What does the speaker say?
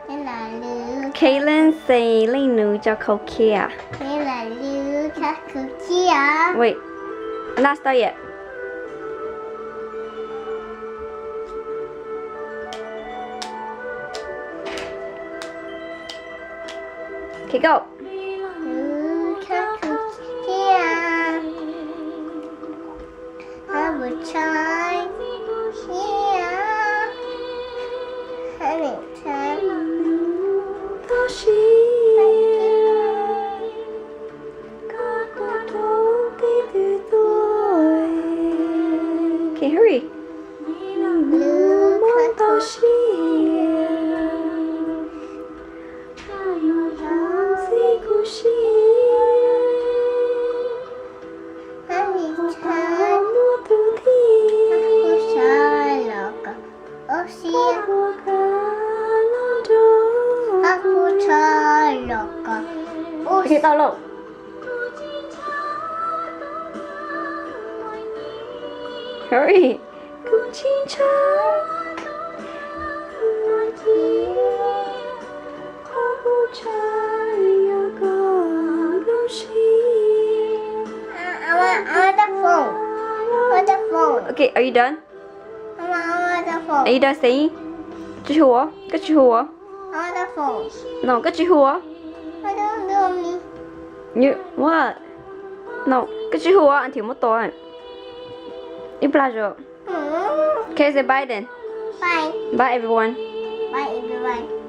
Kaylin say leej nus tso khau khia. Wait, not start yet. Okay, go. Okay, hurry. Okay, tau lauj. Hurry. I want, I want the phone. I want the phone. Okay, are you done? Mama, I want the phone. Are you done saying? Koj tsis hu os, koj tsis hu os. I want the phone. No, koj tsis hu os. I don't do me. You, what? No, koj tsis hu os, until muab tua. Ib plag zog. Mm. Okay, say bye then. Bye. Bye everyone. Bye everyone.